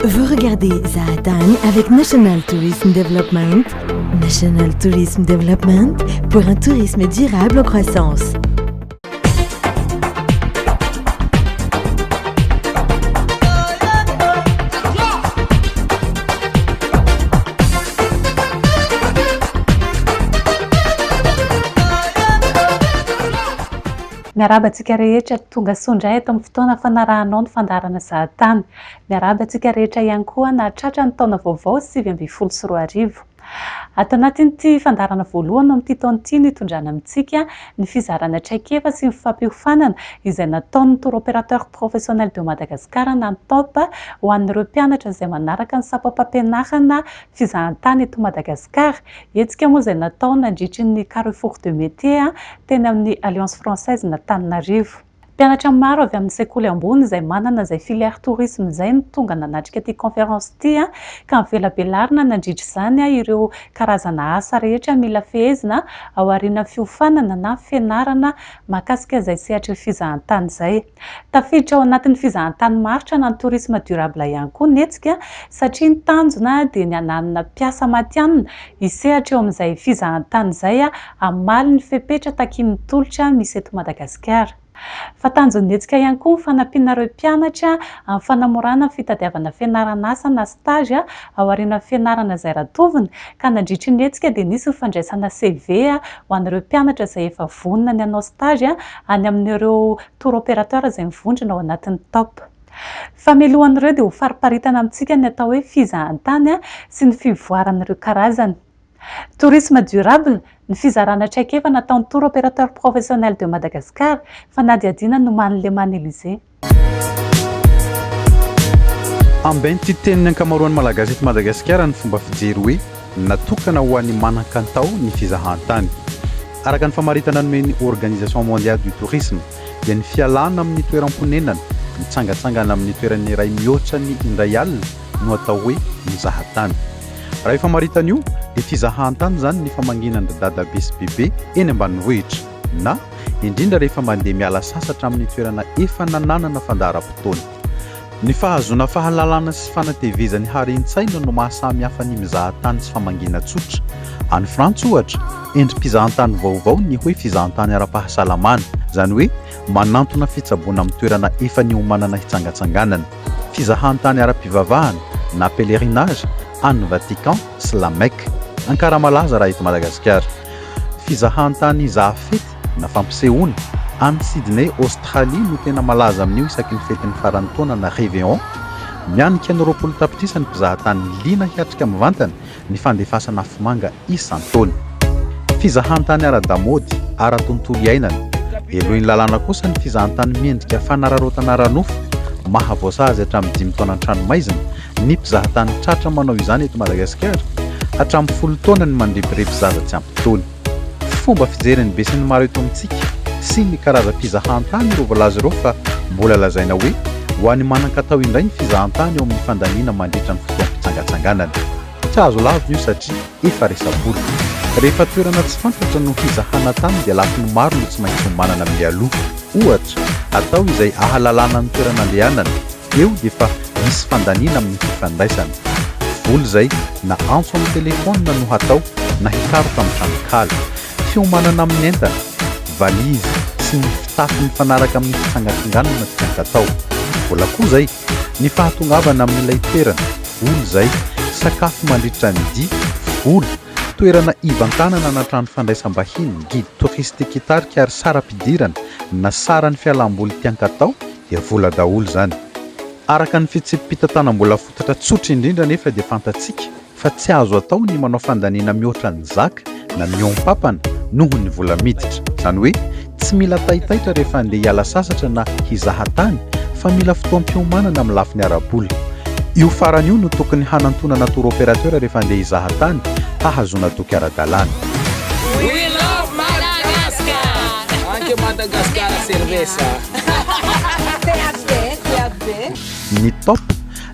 Vous regardez Zahatany avec National Tourism Development. National Tourism Development pour un tourisme durable en croissance. Miarahaba antsika rehetra tonga soa indray eto amin'ny fotoana fanarahanao ny fandaharana Zahatany. Miarahaba antsika rehetra ihany koa nahatratra ny taona vaovao 2019. Ato anatin'ity fandaharana voalohany amin'ity taona ity no hitondrana amintsika ny fizarana traikefa sy ny fampiofanana izay nataon'ny Tour Opérateur Professionnel de Madagascar na ny TOP ho an'ireo mpianatra izay manaraka ny sampam-pampianarana fizahantany eto Madagasikara. Hetsika moa izay natao nandritry ny Carrefour de Métiers teny amin'ny Alliance Française Antananarivo. Mpianatra maro avy amin'ny sekoly ambony izay manana izay filière tourisme izay no tonga nanatrika ity conférence ity ka nivelabelarina nandritra izany ireo karazana asa rehetra mila fehezina ao aorian'ny fiofanana na fianarana mahakasika izay sehatry ny fizahantany izay. Tafiditra ao anatin'ny fizahantany maharitra na ny tourisme durable ihany koa ny hetsika satria ny tanjona dia ny hananana mpiasa matihanina hisehatra eo amin'izay fizahantany izay hamaly ny fepetra takian'ny tolotra misy eto Madagasikara. Fa tanjon'ny hetsika ihany koa ny fanampiana ireo mpianatra amin'ny fanamorana ny fitadiavana fianaran'asa na stage ao aorian'ny fianarana izay ratovina ka nandritry ny hetsika dia nisy ny fandraisana CV ho an'ireo mpianatra izay efa vonona ny hanao stage any amin'ireo tour opérateur izay mivondrona ao anatin'ny top. Fa mialohan'ireo dia ho fariparitana amintsika ny atao hoe fizahantany sy ny fivoaran'ireo karazany. Tourisme durable, ny fizarana traikefa nataon'ny Tour Opérateur Professionnel de Madagascar, fanadihadiana nomanin'i Lemana Elysée. Ambenty tenin'ny ankamaroan'ny Malagasy eto Madagasikara ny fomba fijery hoe natokana ho an'ny manan-kantao ny fizahantany. Araka ny famaritana nomen'ny Organisation Mondiale du Tourisme dia ny fialana amin'ny toeram-ponenana, mitsangatsangana amin'ny toerana iray mihoatra ny indray alina no atao hoe mizaha tany. Raha io famaritana io dia fizahantany izany ny famangiana an-dry dadabe sy bebe eny ambanivohitra na indrindra rehefa mandeha miala sasatra amin'ny toerana efa nananana fandaharam-potoana. Ny fahazoana fahalalana sy fanatevezan'ny haren-tsaina no maha samy hafa ny mizaha tany sy famangiana tsotra. Any Frantsa, ohatra, endri-pizahantany vaovao ny hoe fizahantany ara-pahasalamana, izany hoe manantona fitsaboana amin'ny toerana efa niomanana hitsangatsanganana. Fizahantany ara-pivavahana na pèlerinage any Vatican sy La Mecque, Ankaramalaza raha eto Madagasikara. Fizahantany hizaha fety na fampisehoana, any Sydney, Aostralia no tena malaza amin'io isaky ny fetin'ny faran'ny taona na Réveillon. Mianika ny 20 tapitrisa ny mpizahatany liana hiatrika mivantana ny fandefasana afomanga isan-taona. Fizahantany ara-damaody, ara-tontolo iainana. Helohin'ny lalàna kosa ny fizahantany miendrika fanararaotana ara-nofo, mahavoasazy hatramin'ny dimy taona an-tranomaizina ny mpizahatany tratra manao izany eto Madagasikara, hatramin'ny folo taona ny mandrebireby zaza tsy ampy taona. Fomba fijerin'ny besinimaro eto amintsika sy ny karazam-pizahantany ireo voalaza ireo fa mbola lazaina hoe ho an'ny manan-katao indray ny fizahantany eo amin'ny fandaniana mandritra ny fotoam-pitsangatsanganana. Tsy azo lavina io satria efa resa-bola. Rehefa toerana tsy fantatra no hizahana tany dia lafiny maro no tsy maintsy omanana mialoha. Ohatra, atao izay ahalalana ny toerana andehanana. Eo dia efa misy fandaniana amin'ny fifandraisana. Vola izay na antso amin'ny telefaonina no hatao na hikaroka amin'ny tranonkala. Fiomanana amin'ny entana, valizy, sy ny fitafy mifanaraka amin'ny fitsangatsanganana tian-katao. Vola koa izay. Ny fahatongavana amin'ilay toerana, vola izay. Sakafo mandritra ny dia, vola. Toerana ivantanana na trano fandraisam-bahiny, guide touristique hitarika ary saram-pidirana na saran'ny fialam-boly tian-katao, dia vola daholo izany. Araka ny fitsipi-pitantanam-bola fototra tsotra indrindra anefa dia fantatsika fa tsy azo atao ny manao fandaniana mihoatra ny zaka na mihoam-papana noho ny vola miditra. Izany hoe tsy mila taitaitra rehefa handeha hiala sasatra na hizaha tany fa mila fotoam-piomanana amin'ny lafiny ara-bola. Io farany io no tokony hanantonana tour opérateur rehefa handeha hizaha tany hahazoana toky ara-dalàna. We love Madagascar! Anche Madagascar cerveza. Ny top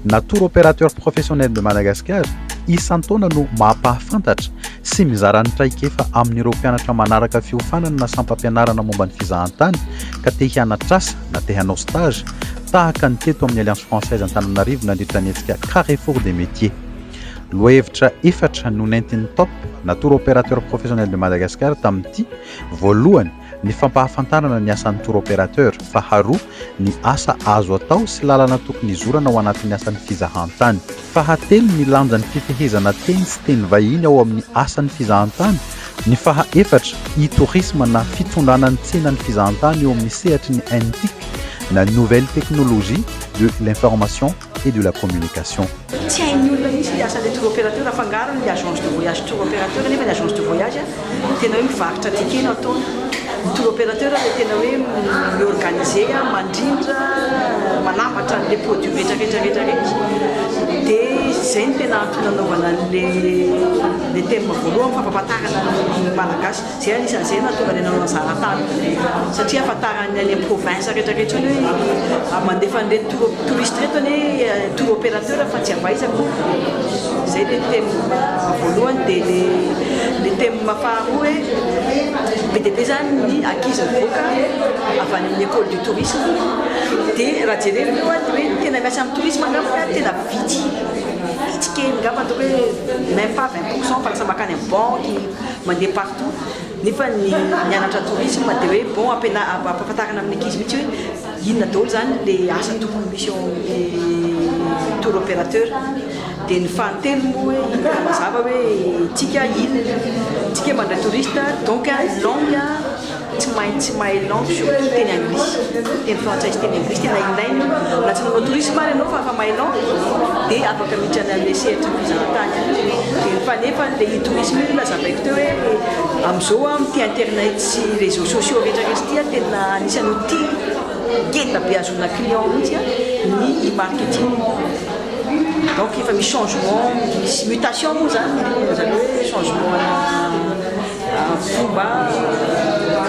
na Tour Opérateur Professionnel de Madagascar isan-taona no mampahafantatra sy mizara ny traikefa amin'ireo mpianatra manaraka fiofanana na sampam-pianarana momba ny fizahantany ka te hianatra asa na te hanao stage. tahaka ny teto amin'ny Alliance Française Antananarivo nandritra ny hetsika Carrefour des métiers. Lohahevitra efatra no nentin'ny Top na Tour Opérateur Professionnel de Madagascar tamin'ity, voalohany, ny fampahafantarana ny asan'ny tour opérateur, faharoa, ny asa azo atao sy lalana tokony hizorana ao anatin'ny asan'ny fizahantany, fahatelo, ny lanjan'ny fifehezana teny sy teny vahiny ao amin'ny asan'ny fizahantany, ny faha efatra, e-tourisme na fitondrana ny tsenan'ny fizahantany eo amin'ny sehatry ny NTIC na Nouvelle Technologie de l'Information et de la Communication. Tsy hain'ny olona mihitsy ny asan'ilay tour opérateur, afangarony ny agence de voyage tour opérateur nefa ny agence de voyage tena hoe mivarotra ticket no ataony, ny tour opérateur ilay tena hoe mi-organiser, mandrindra, manambatra an'ilay produit rehetra rehetra rehetra rehetra, dia izay no tena antony nanaovana an'ilay ilay thème voalohany fampahafantarana ny Malagasy, izay anisan'izay nahatonga anay nanao ny zaratany satria ahafantaran'ny any amin'ny province rehetra rehetra any hoe mandefa an'ireto tour touriste ireto anie tour opérateur fa tsy avy aiza akory, izay ilay thème voalohany dia ilay ilay thème faharoa hoe be dia be izany ny ankizy mivoaka avy any amin'ny école du tourisme dia raha jerena eo dia hoe ny tena miasa amin'ny tourisme angamba tena vitsy, vitsy kely angamba ataoko hoe même pas 20 pourcent fa lasa mankany amin'ny banque, mandeha partout, nefa ny mianatra tourisme dia hoe bon ampiana ampahafantarana amin'ny ankizy mihitsy hoe inona daholo zany le asa tokony misy eo amin'ny tour opérateur. Dia ny fahatelo moa hoe hita mazava hoe tsika ila tsika mandray touriste, donc langue tsy maintsy mahay langue, surtout teny anglisy, teny frantsay sy teny anglisy tena ilaina io. Na tsy nanao tourisme ary ianao fa efa mahay langue dia afaka miditra any amin'ilay sehatry ny fizahantany any. Dia ny fanefa ilay tourisme io lazavaiko teo hoe amin'izao amin'ity internet sy réseaux sociaux rehetra rehetra ity tena anisan'ny outil ngeda be ahazoana client mihitsy ny e-marketing. Donc efa misy changement, misy mutation moa zany, zany hoe changement fomba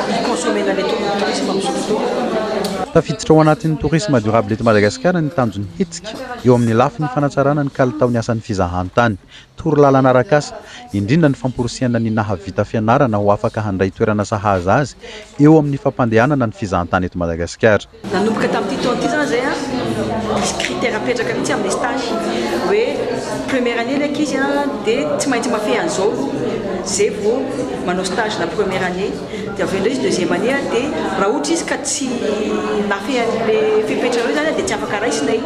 hi-consommer-na le tourisme amin'izao fotoana. Tafiditra ao anatin'ny tourisme durable eto Madagasikara ny tanjon'ny hetsika eo amin'ny lafiny fanatsarana ny kalitaon'ny asan'ny fizahantany, toro lalana arak'asa, indrindra ny famporisihana ny nahavita fianarana ho afaka handray toerana sahaza azy eo amin'ny fampandehanana ny fizahantany eto Madagasikara. Nanomboka tamin'ity taona ity zany zay an, misy critère apetraka mihitsy amin'ilay stage hoe première année ny ankizy an dia tsy maintsy mahafehy an'izao aloha zay vao manao stage na première année, dia avy eo indray izy deuxième année an dia raha ohatra izy ka tsy nahafehy an'ilay fepetra ireo zany an dia tsy afaka raisinay.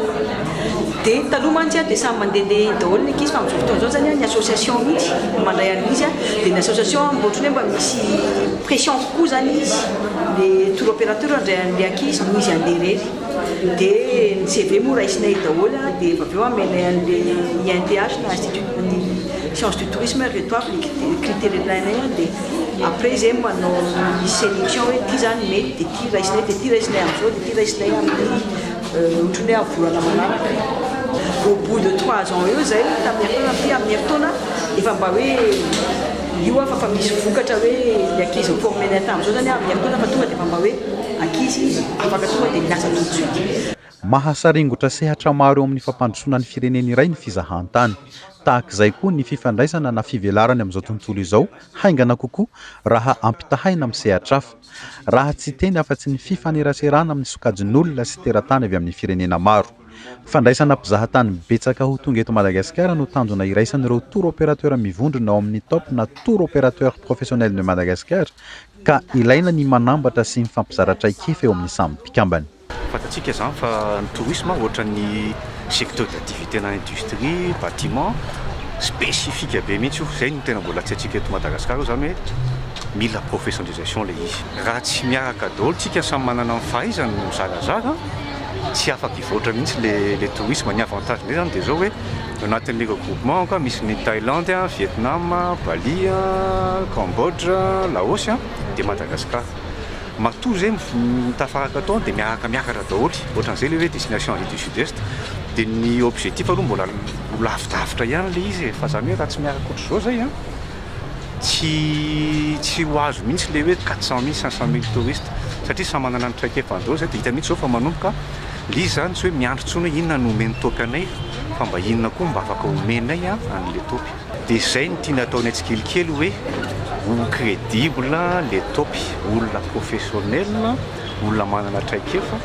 Dia taloha mantsy an dia samy mandehandeha daholo ny ankizy fa amin'izao fotoana izao zany an ny association mihitsy no mandray an'izy an, dia ny association mba ohatran'ny hoe mba misy pression kokoa zany izy, le tour opérateur handray an'ilay ankizy noho izy handeha irery. Dia ny CV moa raisinay daholo an, dia efa avy eo amenay an'ilay INTH na Institut ny sciences du tourisme ireto avy ny critères ilainay an, dia après izay manao ny sélection hoe ity zany mety dia ity raisinay dia ity raisinay amin'izao dia ity raisinay amin'ny ohatran'ny hoe amin'ny volana manaraka. Au bout de 3 ans eo izay tamin'ny herintaona ity amin'ny herintaona efa mba hoe io afa fa misy vokatra hoe ny ankizy mi-former-nay tamin'izao zany amin'ny herintaona fa tonga dia efa mba hoe ankizy afaka tonga dia miasa tout de suite. Mahasaringotra sehatra maro eo amin'ny fampandrosoana ny firenena iray ny fizahantany. Tahak'izay koa ny fifandraisana na fivelarany amin'izao tontolo izao haingana kokoa raha ampitahaina amin'ny sehatra hafa. Raha tsy teny afa-tsy ny fifaneraserana amin'ny sokajin'olona sy teratany avy amin'ny firenena maro. Fandraisana mpizahatany betsaka ho tonga eto Madagasikara no tanjona iraisan'ireo tour opérateur mivondrona ao amin'ny Top na Tour Opérateur Professionnel de Madagascar ka ilaina ny manambatra sy mifampizara traikefa eo amin'ny samy mpikambana. Fantatsika izany fa ny tourisme ohatran'ny secteur d'activité na industrie, bâtiment, spécifique be mihitsy io, izay no tena mbola tsy haintsika eto Madagasikara io izany hoe mila professionnalisation ilay izy. Raha tsy miaraka daholo tsika samy manana ny fahaizany no mizarazara, tsy afaka hivoatra mihitsy le tourisme. Ny avantage indray zany dia zao hoe anatin'le regroupement ka misy ny Thaïlande, Vietnam, Bali, Cambodge, Laos dia Madagascar. Matoa zay mitafaraka tao dia miaraka miakatra daholo, ohatran'izay le hoe destination Asie du Sud-Est. Dia ny objectif aloha mbola ho lavidavitra ihany le izy e, fa zany hoe raha tsy miaraka ohatr'izao zay an, tsy ho azo mihitsy le hoe 400 000, 500 000 touristes satria samy manana ny traikefany daholo zay. Dia hita mihitsy zao fa manomboka le izy zany, tsy hoe miandry intsony hoe inona no omen'ny topy anay fa mba inona koa mba afaka omenay an'le topy. Dia izay no tiana ataonay tsikelikely hoe ho crédible le topy, olona professionnel, olona manana traikefa,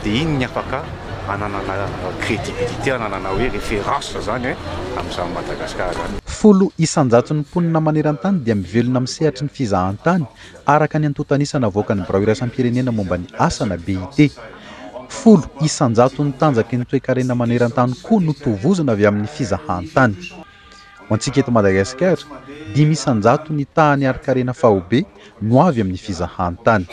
dia iny ny afaka. Ananana crédibilité, ananana hoe référence zany amin'izany Madagasikara zany. 10 isan-jaton'ny mponina maneran-tany dia mivelona amin'ny sehatry ny fizahantany, araka ny antontanisa navoakan'ny birao iraisam-pirenena momba ny asa na BIT. 10 isan-jaton'ny tanjaky ny toekarena maneran-tany koa no tovozana avy amin'ny fizahantany. Ho antsika eto Madagasikara, 5 isan-jato ny tahany ari-karena faobe no avy amin'ny fizahantany.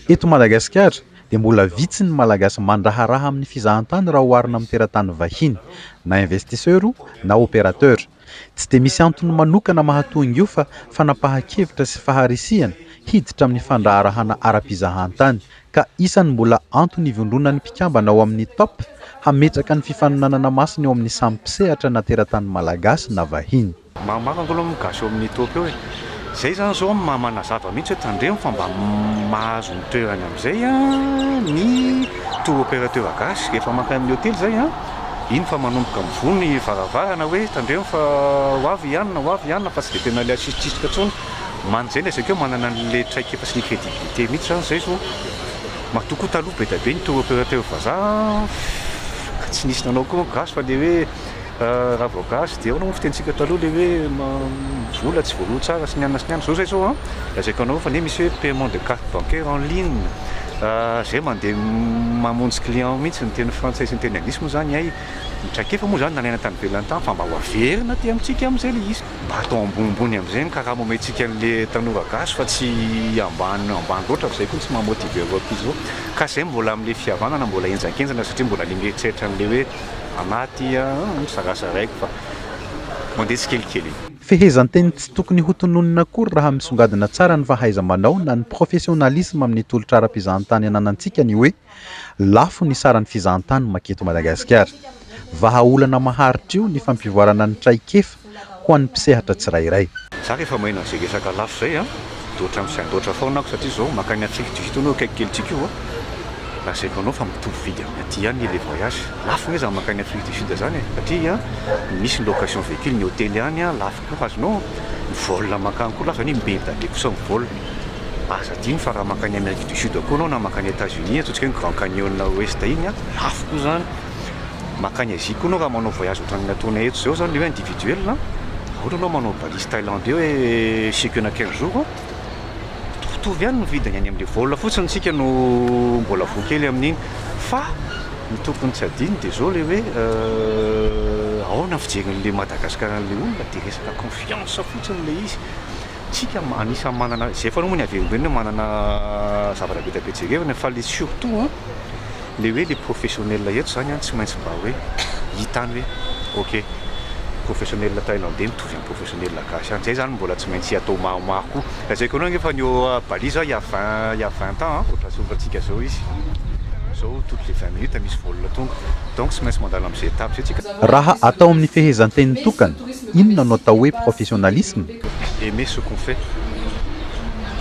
Eto Madagasikara dia mbola vitsy ny Malagasy mandraharaha amin'ny fizahantany raha oharina amin'ny teratany vahiny, na investisseur na opérateur. Tsy dia misy antony manokana mahatonga io fa fanapahan-kevitra sy faharisihana hiditra amin'ny fandraharahana ara-pizahantany, ka isany mbola antony ivondronan'ny mpikambana ao amin'ny TOP hametraka ny fifaninanana masina eo amin'ny samy mpisehatra, na teratany malagasy na vahiny. Maromaro aloha moa gasy eo amin'ny TOP eo e. Zay zany zao manazava mihitsy hoe tandremo fa mba mahazo ny toerany amin'izay a ny tour opérateur gasy rehefa mankany amin'ny hôtely zay a, iny fa manomboka mivony varavarana hoe tandremo fa ho avy ihanina, ho avy ihanina, fa tsy de tena le asisitsisika intsony. Man'izay lazaiko hoe manana an'le traikefa sy ny crédibilité mihitsy zany zay zao. Matoa koa taloha be dia be ny tour opérateur vazaha ka tsy nisy nanao koa gasy, fa le hoe raha vao gasy de ahoana moa fitenitsika taloha, le hoe vola tsy voaloa tsara sy ny anona sy ny anona. Zao zay zao a lazaiko anao fa ne misy hoe paiement de carte bancaire en ligne zay, mandeha mamonjy client mihitsy, ny teny frantsay sy ny teny anglisy moa zany hay. Ny traikefa moa zany nalaina tany ivelany tany fa mba ho averina aty amintsika amin'izay le izy, mba atao ambonimbony amin'izay ny karama omentsika an'le tanora gasy fa tsy ambany ambany loatra, fa zay koa tsy mahamotiver ireo ankizy ireo. Ka zay mbola amin'le fihavanana mbola henjankenjana satria mbola le mieritreritra an'le hoe anaty misarasaraiky fa mandeha tsikelikely. Fehezanteny tsy tokony hotononina akory raha misongadina tsara ny fahaiza-manao na ny professionnalisme amin'ny tolotra ara-pizahantany ananantsika ny hoe lafo ny saran'ny fizahantany maketo Madagasikara. Vahaolana maharitra io ny fampivoarana ny traikefa ho an'ny mpisehatra tsirairay. Za rehefa maheno an'izay resaka lafo zay a, de ohatran'ny misain-doatra foana ako, satria zao mankany Afrique du Sud anao akaiky kelintsika io a, lazaiko anao fa mitovy vidy amin'ny aty ihany le voyage. Lafo nge zany mankany Afrique du Sud zany e, satria misy ny location véhicule, ny hôtely any a lafo koa azonao, ny vol mankany koa lafo, zany hoe mibeda be kosa ny vol. Aza adino fa raha mankany Amérique du Sud koa anao na mankany États-Unis, ataontsika hoe ny Grand Canyon Ouest iny a, lafo koa zany. Mankany Asie koa anao raha manao voyage ohatran'ny nataonay eto zao zany, le hoe individuel, raha ohatra anao manao Bali sy Thaïlande hoe chacun 15 jours, mitovitovy ihany ny vidiny any amin'le vol fotsiny tsika no mbola voa kely amin'iny. Fa ny tokony tsy adino de zao, le hoe ahoana ny fijerin'le Madagasikara an'le olona, de resaka confiance fotsiny le izy. Tsika anisan'ny manana zay fa aloha moa ny averimberina hoe manana zavatra be dia be jerevana, fa le surtout a le hoe le professionnel eto zany a tsy maintsy mba hoe hita any hoe ok, professionnel thaïlandais mitovy amin'ny professionnel gasy any. Zay zany mbola tsy maintsy atao maromaro koa. Lazaiko anao ngefa ny eo Bali zao il y a 20 ans ohatra ohatrantsika zao izy zao, toutes les 20 minutes misy vol tonga, donc tsy maintsy mandalo amin'izay étape zay tsika. Raha atao amin'ny fehezanteny tokana, inona no atao hoe professionnalisme? Aimer ce qu'on fait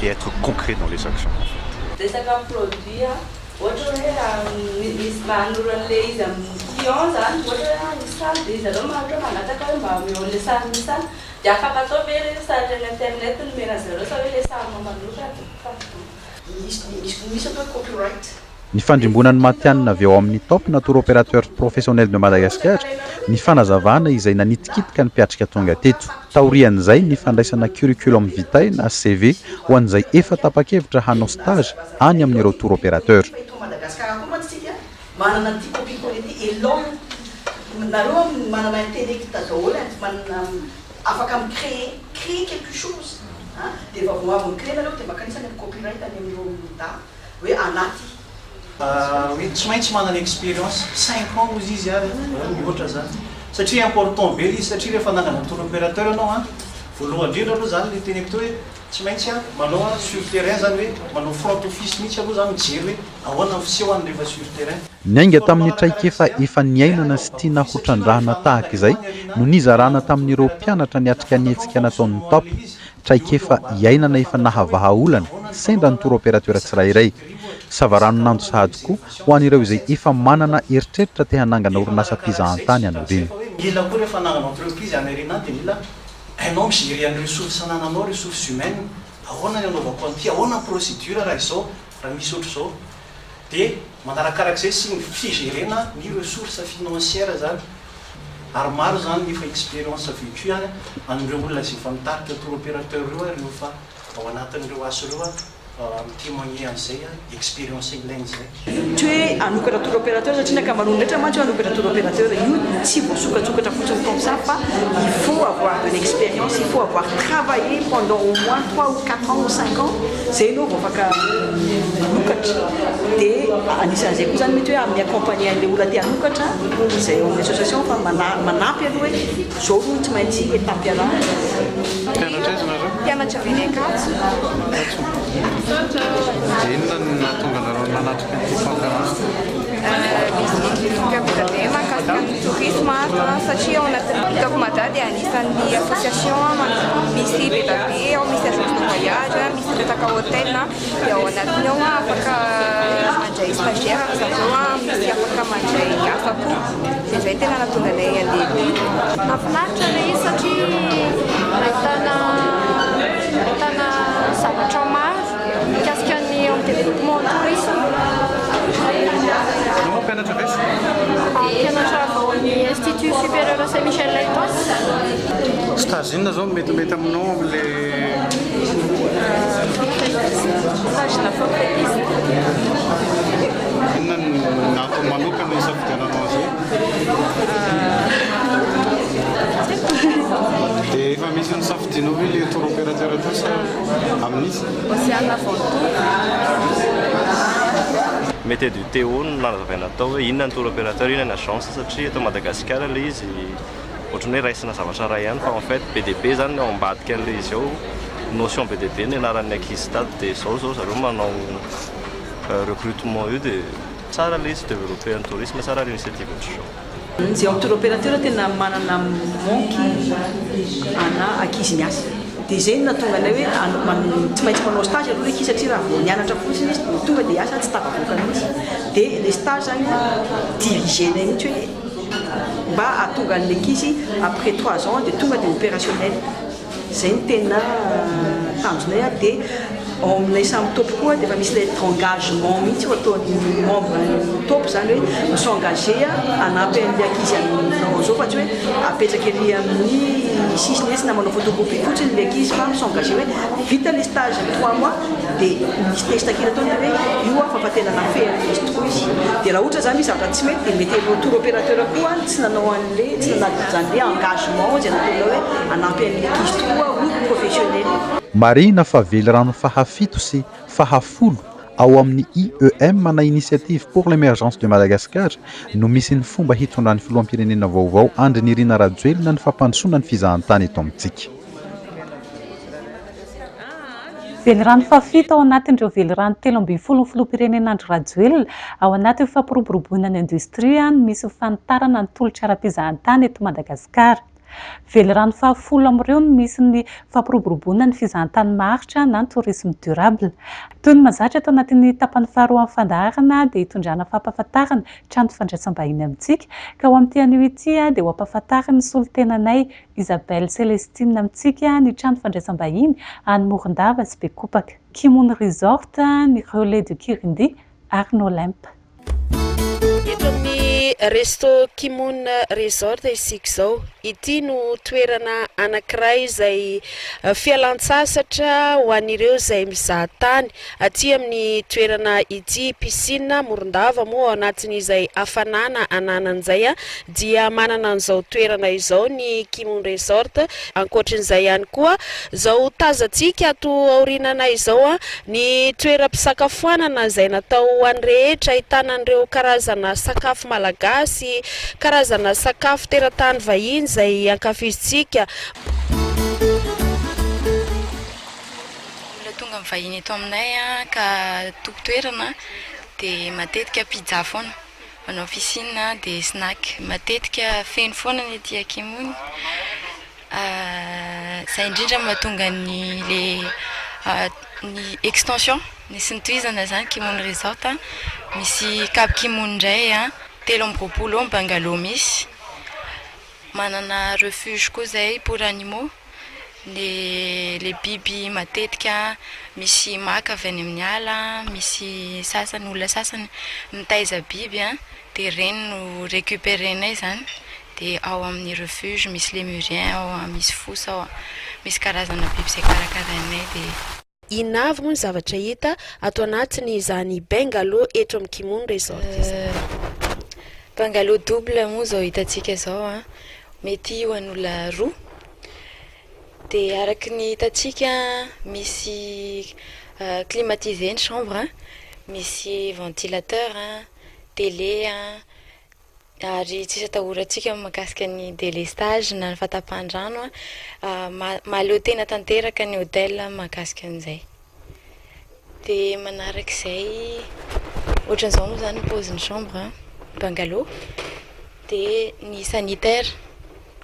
et être concret dans les actions qu'on fait. Resaka produit a, ohatra hoe misy manoro an'le izy amin'ny client zany, ohatra hoe misy sary de izy aloha ohatra mangataka hoe mba omeo an'le sary misy any, de afaka atao ve le sary any internet nomena zareo sa hoe le sary manokana? Misy atao hoe copyright. Ny fandrimbonany matianina avy ao amin'ny TOP na Tour Opérateur Professionnel de Madagascar ny fanazavana izay nanitikitika ny mpiatrika tonga teto. Taorian'izay ny fandraisana curriculum vitae na CV ho an'izay efa tapa-kevitra hanao stage any amin'ireo tour opérateur. Eto Madagasikara koa mantsika manana ty copie-coller ty élan nareo, manana intellect daholo, manana afaka mi-créer quelque chose de efa vao avy mi-créer nareo de makanisany amin'ny copyright any amin'ireo da hoe anaty. Hoe tsy maintsy manana expérience 5 ans ozy izy ary mihoatra zany, satria important be izy, satria rehefa nangana tour opérateur anao a, voalohany indrindra aloha zany le teneko teo hoe tsy maintsy a manao a sur terrain zany, hoe manao front office mihitsy aloha zany, mijery hoe ahoana ny fisehoany rehefa sur terrain. Niainga tamin'ny traikefa efa niainana sy tiana hotrandrahana tahaka izay no nizarana tamin'ireo mpianatra niatrika ny hetsika nataon'ny TOP, traikefa iainana efa nahavaha olana sendra ny tour opérateur tsirairay. Savaranonando sahady koa ho an'ireo izay efa manana eritreritra te hanangana orinasam-pizahantany anorina. Mila koa rehefa nanana entreprise any arena dia mila hainao mi-gérer ny ressource anananao, ressources humaines, ahoana ny anaovako an'ity, ahoana ny procédure raha izao, raha misy ohatr'izao dia. Manarakarak'izay sy ny figerena ny ressources financières zany. Ary maro zany ny efa expérience vécue any an'ireo olona izay efa mitarika tour opérateur ireo ary ireo efa ao anatin'ireo asa ireo mi-témoigner an'izay expérience ilaina izay. Tsy hoe hanokatra tour opérateur satria ny ankamaroany rehetra mantsy hoe hanokatra tour opérateur io tsy voasokatsokatra fotsiny comme ça fa il faut avoir de l'expérience, il faut avoir travaillé pendant au moins 3 ou 4 ans ou 5 ans zay ianao vao afaka manokatra. Dia anisan'izay koa zany mety hoe mi-accompagner an'ilay olona te hanokatra izay ao amin'ny association fa manampy aloha hoe zao aloha tsy maintsy étape iarahana. Mpianatra aiza nareo? Mpianatra avy any Ankatso. Ankatso. Dia inona no nahatonga anareo nanatrika ity conférence ity? Misy dinika be dia be mahakasika ny tourisme ato satria ao anatin'ny Top Mada dia anisan'ny association misy be dia be ao, misy agence de voyage, misy resaka hôtel dia ao anatiny ao afaka mandray stagiaire ry zareo, misy afaka mandray asa koa. Dia izay tena nahatonga anay handeha aty. Mahafinaritra ilay izy satria ahitana ahitana zavatra maro mikasika ny eo amin'ny développement tourisme. Ianao moa mpianatra avy aiza? Mpianatra avy ao amin'ny Institut Supérieur Saint Michel Itaosy. Stage inona izao no metimety aminao amin'ilay. Stage na forfaitiste. Inona no antony manokana hisafidiananao an'izay? Dia efa misy nosafidianao ve ilay tour opérateur teo sa amin'iza? Océane avant tout. Mety du Théo no nanazavaina tao hoe inona ny tour opérateur, inona ny agence satria eto Madagasikara ilay izy ohatran'ny hoe raisina zavatra iray ihany fa en fait be dia be izany ny ao ambadika an'ilay izy ao, notion be dia be ny anaran'ny ankizy tato dia izao izao zareo manao recrutement io dia tsara ilay izy développer ny tourisme, tsara ny initiative ohatr'izao. Izay ao amin'ny tour opérateur tena manana manque ana ankizy miasa. Dia izay no nahatonga anay hoe tsy maintsy manao stage aloha ilay ankizy satria raha vao nianatra fotsiny izy dia tonga dia hiasa tsy tafavoaka mihitsy. Dia ilay stage izany diriger-nay mihitsy hoe mba hahatonga an'ilay ankizy après trois ans dia tonga dia opérationnel. Izay no tena tanjonay dia ao aminay samy top koa dia efa misy ilay engagement mihitsy ho ataon'ny membre ny top izany hoe mi-s'engager hanampy an'ilay ankizy hanao an'izao fa tsy hoe apetraka ery amin'ny sisiny etsy na manao photocopie fotsiny ilay ankizy fa mi-s'engager hoe vita ilay stage trois mois dia misy test kely ataony dia hoe io aho fa fa tena nafehy an'ilay izy tokoa izy dia raha ohatra izany misy zavatra tsy mety dia mety ireo tour opérateur koa tsy nanao an'ilay tsy nanao izany hoe engagement izay nataonao hoe hanampy an'ilay ankizy tokoa ho professionnel. Marihina fa velirano fahafito sy fahafolo ao amin'ny IEM na Initiative pour l'Emergence de Madagascar no misy ny fomba hitondran'ny filoham-pirenena vaovao Andry Nirina Rajoelina ny fampandrosoana ny fizahantany eto amintsika. Velirano fahafito ao anatin'ireo velirano 13 ny filoham-pirenena Andry Rajoelina ao anatin'ny fampiroboroboana ny indostria no misy ny fanitarana ny tolotra ara-pizahantany eto Madagasikara. Velirano fahafolo amin'ireo no misy ny fampiroboroboana ny fizahantany maharitra na ny tourisme durable. Toy ny mahazatra ato anatin'ny tapany faharoa amin'ny fandaharana dia hitondrana fampahafantarana trano fandraisam-bahiny amintsika ka ho amin'ity anio ity dia ho ampahafantarin'ny solontenanay Isabelle Celestine amintsika ny trano fandraisam-bahiny any Morondava sy Bekopaka, Kimony Resort, ny Relais de Kirindy ary ny Olympe. Eto amin'ny Resto Kimony Resort isika izao. Ity no toerana anankiray izay fialan-tsasatra ho an'ireo izay mizaha tany aty amin'ny toerana ity. Piscine Morondava moa ao anatin'izay hafanana ananany izay dia manana an'izao toerana izao ny Kimony Resort. Ankoatrin'izay ihany koa, izao tazantsika ato aoriananay izao ny toeram-pisakafoanana izay natao ho an'ny rehetra, ahitana an'ireo karazana sakafo malagasy, karazana sakafo teratany vahiny izay ankafizintsika. Olona tonga mivahiny eto aminay ka tompon-toerana dia matetika pizza foana. Manao piscine dia snack matetika feno foana ny aty Ankimony. Izay indrindra no mahatonga ny le ny extension nisy nitohizana izany Kimony Resort. Misy Cap Kimony indray 23 eo ny bungalow misy. Manana refuge koa izay pour animaux. Le le biby matetika misy maka avy any amin'ny ala, misy sasany olona sasany mitaiza biby an, dia ireny no recuperer-nay izany, dia ao amin'ny refuge misy lémurien ao an, misy fosa ao an, misy karazana biby izay karakarainay dia. Inona avy moa ny zavatra hita ato anatin'izany bungalow eto amin'ny Kimony Resort izany? Bungalow double moa izao hitantsika izao an, mety ho an'olona roa. Dia araka ny hitantsika misy climatisé ny chambre, misy ventilateur, télé ary tsisy atahorantsika mahakasika ny délestage na ny fahatapahan-drano. Mahaleo tena tanteraka ny hôtel mahakasika an'izay. Dia manarak'izay ohatran'izao moa izany ny paozin'ny chambre, bungalow, dia ny sanitaire.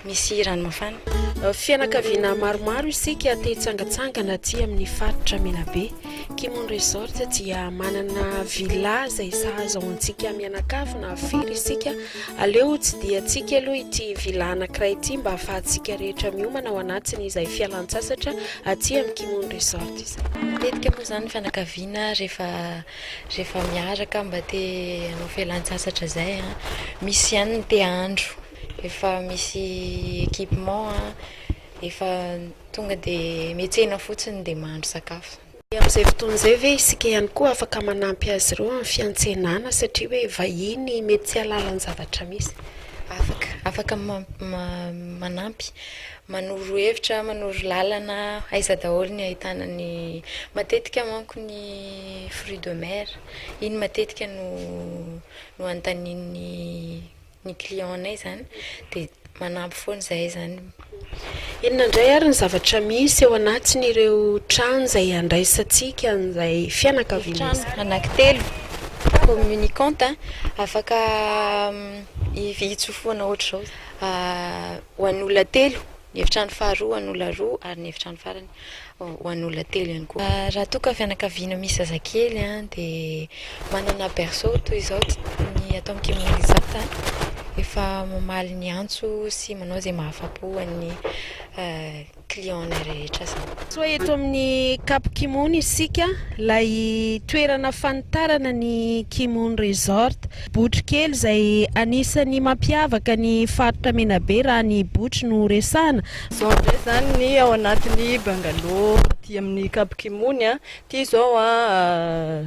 Misy rano mafana. Fianakaviana maromaro isika te hitsangatsangana aty amin'ny faritra Menabe. Kimony Resort dia manana villa izay sahaza ho antsika mianakavy na firy isika. Aleo hotsidihantsika aloha ity villa anankiray ity mba hahafahantsika rehetra miomana ao anatin'izay fialan-tsasatra aty amin'ny Kimony Resort izay. Matetika moa izany ny fianakaviana rehefa rehefa miaraka mba te hanao fialan-tsasatra izay an, misy ihany ny te hahandro. Efa misy équipement an, efa tonga dia miantsena fotsiny dia mahandro sakafo. Amin'izay fotoana izay ve isika ihany koa afaka manampy azy ireo amin'ny fiantsenana satria hoe vahiny mety tsy hahalala ny zavatra misy? Afaka, afaka manampy, manoro hevitra, manoro lalana, aiza daholo ny ahitana ny, matetika manko ny fruits de mer, iny matetika no no anontanian'ny ny client nay zany dia manampy foana izahay zany. Inona indray ary ny zavatra misy ao anatin'ireo trano izay andraisantsika an'izay fianakaviana izay? Trano anankitelo communicante afaka hitsofohana ohatr'izao ho an'olona telo, ny efitrano faharoa ho an'olona roa ary ny efitrano farany. ho an'olona telo ihany koa. Raha toa ka fianakaviana misy zazakely dia manana berceau toy izao ny ato amin'ny Kimony Resort efa mamaly ny antso sy manao izay mahafapo an'ny client-nay rehetra izany. Soa eto amin'ny Cap Kimony isika, ilay toerana fanitarana ny Kimony Resort. Botry kely izay anisan'ny mampiavaka ny faritra Menabe raha ny botry no resahana. Izao indray izany ny ao anatin'ny bungalow aty amin'ny Cap Kimony a. Ity izao a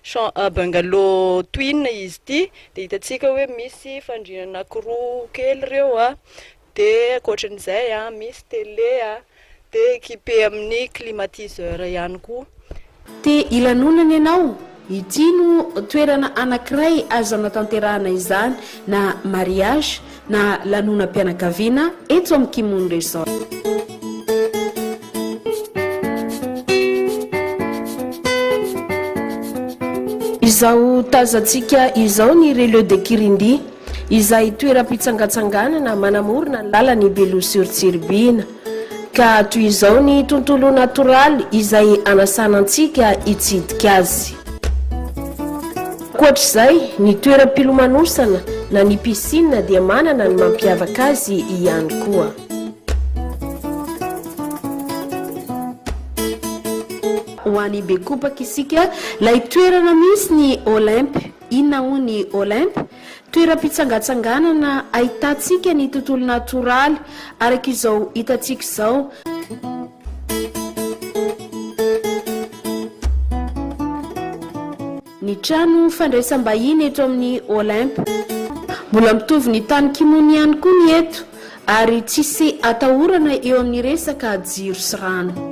champ- bungalow twin izy ity dia hitantsika hoe misy fandriana anankiroa kely ireo a, dia ankoatran'izay a misy télé a, dia équipé amin'ny climatiseur ihany koa. Te hilanonana ianao? Ity no toerana anankiray azo anatanterahana izany na mariage na lanonam-pianakaviana eto amin'ny Kimony Resort. Izao tazantsika izao ny Relais de Kirindi, izay toeram-pitsangatsanganana manamorona ny lalan'i Beloha sur Tsiribihina. Ka toy izao ny tontolo natoraly izay anasana antsika hitsidika azy. Ankoatr'izay, ny toeram-pilomanosana na ny piscine dia manana ny mampiavaka azy ihany koa. Ho any Bekopaka isika, ilay toerana misy ny Olympe. Inona hoy ny Olympe? Toeram-pitsangatsanganana ahitantsika ny tontolo natoraly araka izao hitantsika izao. Ny trano fandraisam-bahiny eto amin'ny Olympe. Mbola mitovy ny tany Kimony ihany koa ny eto ary tsisy atahorana eo amin'ny resaka jiro sy rano.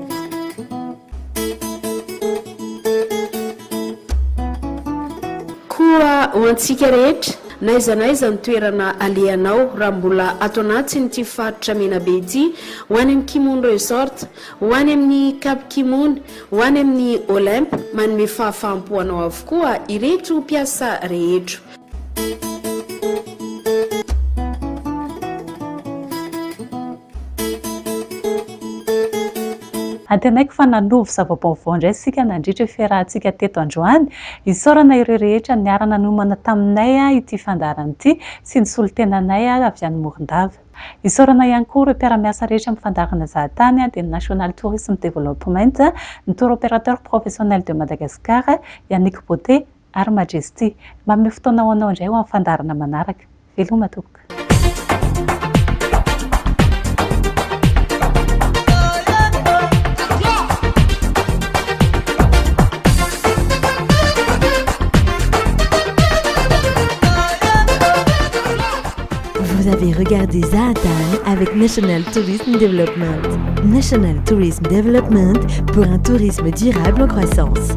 Koa ho antsika rehetra, n'aiza n'aiza ny toerana alehanao raha mbola ato anatin'ity faritra Menabe ity, ho any amin'ny Kimony Resort, ho any amin'ny Cap Kimony, ho any amin'ny Olympe, manome fahafaham-po anao avokoa ireto mpiasa rehetro. Antenaiko fa nanovo zava-baovao indray isika nandritra io fiarahantsika teto androany. Isaorana ireo rehetra niara-nanomana taminay ity fandaharana ity sy ny solontenanay avy any Morondava. Isaorana ihany koa ireo mpiara-miasa rehetra amin'ny fandaharana zahatany dia ny National Tourism Development, ny Tour Opérateur Professionnel de Madagascar, Yannick Beauté ary Majesty. Manome fotoana ho anao indray ho amin'ny fandaharana manaraka. Veloma tompoko. Vous avez regardé Zahatany avec National Tourism Development. National Tourism Development pour un tourisme durable en croissance.